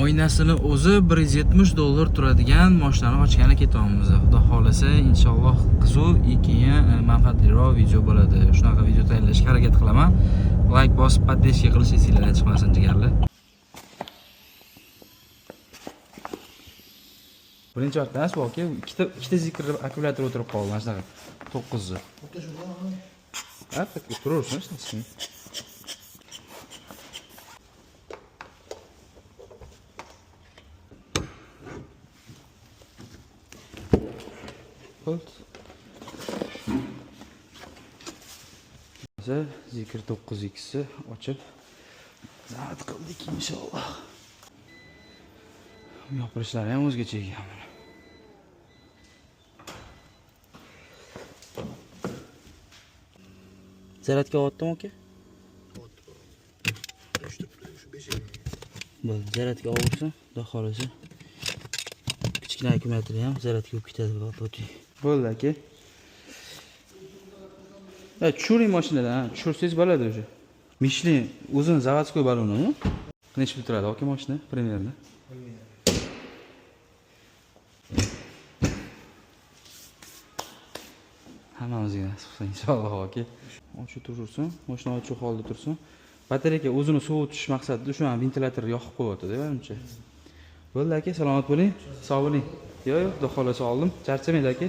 Oynasini o'zi $170 turadigan mashinani ochgani ketyapmiz. Xudo xohlasa, inshaalloh qiziq и keyin manfaatliroq video bo'ladi. Shunaqa video tayyorlashga harakat qilaman. Like bosib, поддержка qilish esinglardan chiqmasin, jigarlar. Birinchi marta emas bu aka, ikkita Zeekr akkumulyator o'tirib qoldi, mana shunaqa 9 ni. Ha, turaversin, hech narsa. Bo'ldi. Zeekr 9X ni ochib zaryad qildik inshaalloh. Yopilishlari ham o'zgacha ekan buni. Zaryadga olyaptimi aka? Bo'ldi, zaryadga olsin, xudo xohlasa. Kichkina akkumulyator ham zaryadga bo'lib ketadi. Bo'ldi aka. Tushiring mashinadan, ha, tushirsangiz bo'ladi o'sha. Michelin o'zini заводской balonimi? Necha pul turadi aka mashina примерно? Hammamizga nasib qilsin inshaalloh aka. Ochiq tursin, mashina ochiq holda tursin. Batareyka o'zini sovutish maqsadida shu ham ventilyator yoqib qo'yapti-da manimcha. Bo'ldi aka, salomat bo'ling, sog' bo'ling. Yo'q, yo'q, xudo xohlasa oldim. Charchamaydi aka.